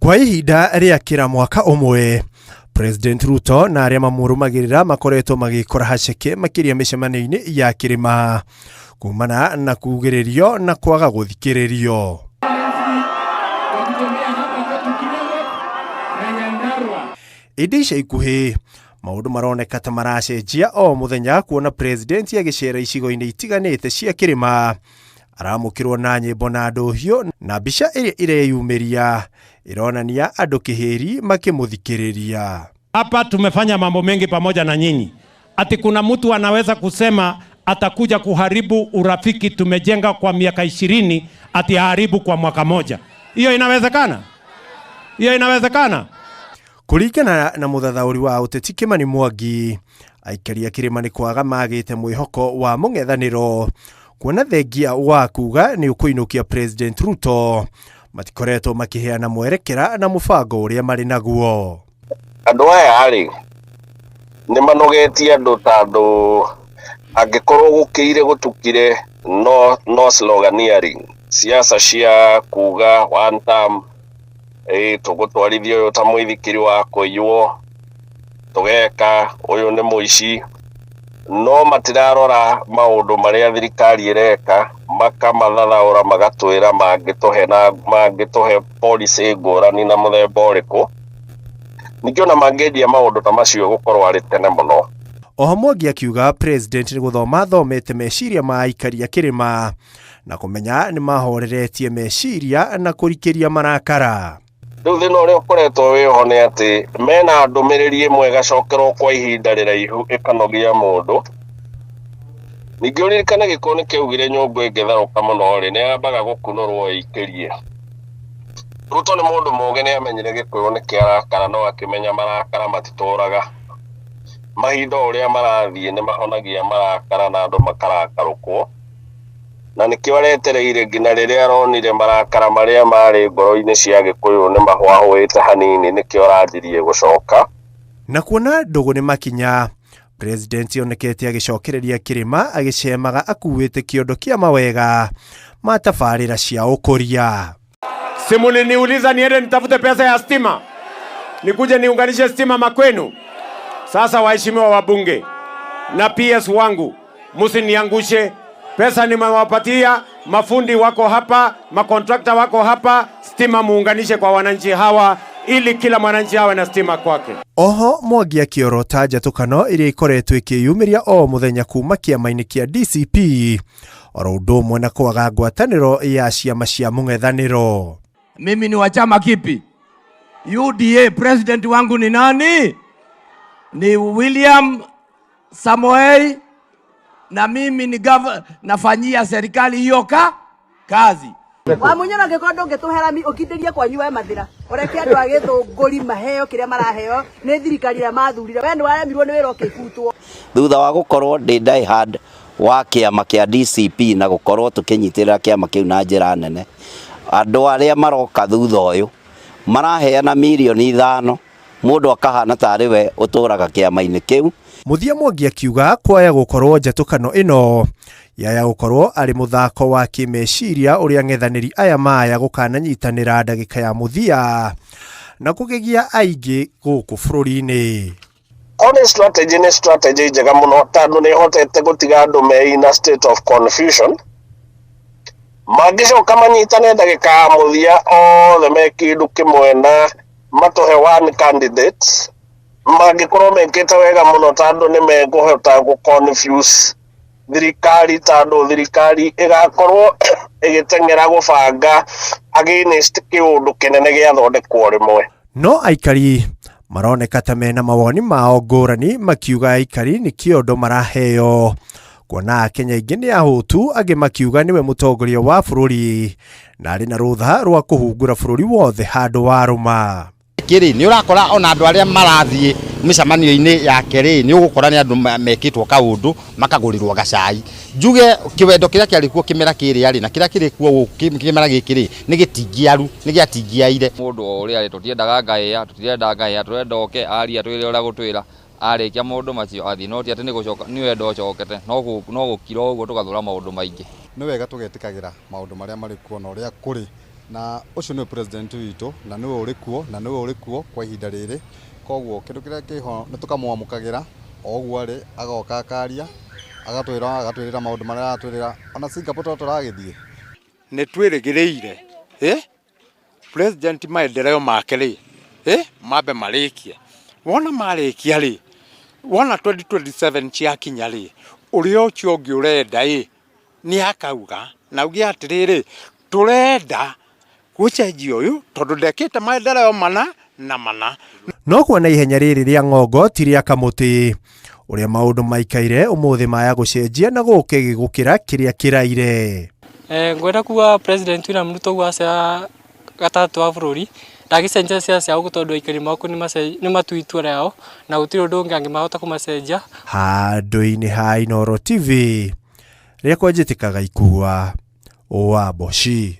Kwa ihinda rĩa kĩra mwaka ũmwe, President Ruto na arĩa mamũrũmagĩrĩra makoretwo magĩkora haceke makĩria mĩcemanio-inĩ ya kĩrĩma kumana na kugĩrĩrio na kwaga gũthikĩrĩrio. Ĩndĩ ica ikuhĩ maũndũ maroneka ta maracenjia o mũthenya, kuona president agĩcera icigo-inĩ itiganĩte cia kĩrĩma aramũkĩrwo na nyĩmbo na ndũhiũ, na mbica ĩrĩa ĩreyumĩria ĩronania andũ kĩhĩri makĩmũthikĩrĩria. Hapa tumefanya mambo mengi pamoja na nyinyi. Ati kuna mtu anaweza kusema atakuja kuharibu urafiki tumejenga kwa miaka 20, ati aharibu kwa mwaka moja? Hiyo inawezekana? Hiyo inawezekana? Kũringana na mũthathaũri wa ũteti Kimani Mwangi, aikari a kĩrĩma nĩ kwaga magĩte mwĩhoko wa mũng'ethanĩro, kuona thengia wa kuga nĩ ũkũinũkia President Ruto, matikoretwo makĩheana mwerekera na mũbango ũrĩa marĩ naguo. Andũ aya rĩ, nĩ manogetie andũ, tondũ angĩkorwo gũkĩire gũtukire, no sloganeering, siasa cia kuga one term, ĩ tũgũtwarithia ũyũ ta mũithikiri wa kũiywo, tũgeka ũyũ nĩ mũici, no matirarora maũndũ marĩa thirikari ĩreka, makamathathaũra, magatwĩra mangĩtũhe na mangĩtũhe policy ngũrani na mũthemba ũrĩkũ. Ningĩ ona mangĩendia maũndũ ta macio gũkorwo arĩ tene mũno. Oho Mwangi akiuga president nĩ gũthoma athomete meciria ma aikari a kĩrĩma na kũmenya nĩ mahoreretie meciria na kũrikĩria marakara. Rĩu thĩna ũrĩa ũkoretwo wĩho nĩ atĩ mena ndũmĩrĩri ĩmwe ĩgacokerwo kwa ihinda rĩraihu, ĩkanogia mũndũ. Ningĩ ũririkane gĩkũyũ nĩ kĩaugire nyũngũ ĩngĩtherũka mũno rĩ, nĩ yambaga gũkunũrwo ĩikĩrie. Ruto nĩ mũndũ mũũgĩ, nĩ amenyire gĩkũyũ nĩ kĩarakara, no akĩmenya marakara matitũraga. Mahinda o ũrĩa marathiĩ nĩ mahonagia marakara na andũ makarakarũkwo, na nĩkĩo aretereire nginya rĩrĩa aronire marakara marĩa marĩ ngoro-inĩ cia gĩkũyũ nĩ mahwahũĩte hanini, nĩkĩo aranjirie gũcoka. Na kuona ndũgũ nĩ makinya, president onekete agĩcokereria kĩrĩma agĩcemaga akuĩte kĩondo kĩa mawega ma tabarĩra cia ũkũria. Si muliniuliza niende nitafute pesa ya stima, nikuje niunganishe stima makwenu? Sasa waheshimiwa wabunge na PS wangu, msiniangushe. Pesa nimewapatia, mafundi wako hapa, makontrakta wako hapa, stima muunganishe kwa wananchi hawa ili kila mwananchi awe na stima kwake. Oho Mwangi akĩorota njatũkano ĩrĩa ĩkoretwo ĩkĩyumĩria o mũthenya kuma kĩama-inĩ kĩa DCP, oro ũndũ ũmwe na kwaga ngwatanĩro ya ciama cia mũng'ethanĩro. Mimi ni wa chama kipi? UDA. President wangu ni nani? Ni William Samoei, na mimi ni nafanyia serikali hiyo kazi. Wamunyoro, angĩkorwo ndũngĩtũhe rami, ũkindĩrie kwanyu we Mathĩra, ũreke andũ a Gĩthũngũri maheo kĩrĩa maraheo nĩ thirikari ĩrĩa mathurire. We nĩ waremirwo nĩ wĩra ũkĩbutwo. Thutha wa gũkorwo ndĩ die hard wa kĩama kĩa DCP na gũkorwo tũkĩnyitĩrĩra kĩama kĩu na njĩra nene, andũ arĩa maroka thutha ũyũ maraheana mirioni 5, mũndũ akahana tarĩ we ũtũraga kĩama-inĩ kĩu. Mũthia Mwangi akiuga kwaya gũkorwo njatũkano ĩno yaya gũkorwo arĩ mũthako wa kĩmeciria ũrĩa ng'ethanĩri aya maya gũkananyitanĩra ndagĩka ya mũthia na kũgegia aingĩ gũkũ bũrũri-inĩ. Korwo nĩ strategy, nĩ strategy njega mũno, tondũ nĩ ĩhotete gũtiga andũ me in a state of confusion. Mangĩcoka manyitane ndagĩka ya mũthia othe me kĩndũ kĩmwe na matũhe one candidate, mangĩkorwo mekĩte wega mũno, tondũ nĩ mekũhota gũ confuse thirikari, tondũ thirikari ĩgakorwo ĩgĩteng'era gũbanga against kĩũndũ kĩnene gĩathondekwo rĩmwe. No aikari maroneka ta mena mawoni mao ngũrani, makiuga aikari nĩ kĩondo maraheo kuona Akenya aingĩ nĩ ahũtu, angĩ makiuga nĩwe mũtongoria wa bũrũri na arĩ na rũtha rwa kũhungura bũrũri wothe handũ warũma. Kĩrĩ nĩ ũrakora ona andũ arĩa marathiĩ mĩcemanio-inĩ yake rĩ, nĩ ũgũkora nĩ andũ mekĩtwo kaũndũ, makagũrĩrwo gacai. Njuge kĩwendo kĩrĩa kĩarĩ kuo kĩmera kĩrĩa rĩ na kĩrĩa kĩrĩ kuo kĩmera gĩkĩ rĩ, nĩ gĩtingiaru, nĩ gĩatingiaire. Mũndũ o ũrĩa arĩ, tũtiendaga ngaĩya, tũtirenda ngaĩya, tũrenda oke aria twĩre ũrĩa gũtwĩra, arĩkia maũndũ macio athiĩ, no ti atĩ nĩ gũcoka nĩ wendo ũcokete, no gũkira ũguo tũgathũra maũndũ maingĩ. Nĩ wega tũgetĩkagĩra maũndũ marĩa marĩ kuo na ũrĩa kũrĩ. Na ũcio nĩwe president witũ na nĩwe ũrĩ kuo na nĩwe ũrĩ kuo kwa ihinda rĩrĩ. Koguo kĩndũ kĩrĩa kĩho nĩ tũkamwamũkagĩra o ũguo arĩ, agoka akaria, agatwĩra agatwĩrĩra maũndũ marĩa aratwĩrĩra ona Singapore to tũragĩthiĩ. Nĩ twĩrĩgĩrĩire ĩ president maendeleo make rĩ ĩ mambe marĩkie, wona marĩkia rĩ, wona 2027 ciakinya rĩ, ũrĩa ũcio ũngĩ ũrenda ĩ nĩ akauga na auge atĩrĩrĩ, tũrenda gũcenjia ũyũ tondũ ndekĩte maendeleo mana na mana. No kuona ihenya rĩrĩ rĩa ng'ongo ti rĩa kamũtĩ, ũrĩa maũndũ maikaire ũmũthĩ maya gũcenjia na gũke gĩgũkĩra kĩrĩa kĩraire. Ngwenda kuga President William Ruto ũguo acera gatagatĩ wa bũrũri ndagĩcenjia ciaca cia gũkũ tondũ aikari maku nĩ matua itua rĩao na gũtirĩ ũndũ ũngĩ angĩmahota kũmacenjia. Handũ-inĩ ha Inooro TV, rĩakwa njĩtĩkaga ikua, wa Mboci.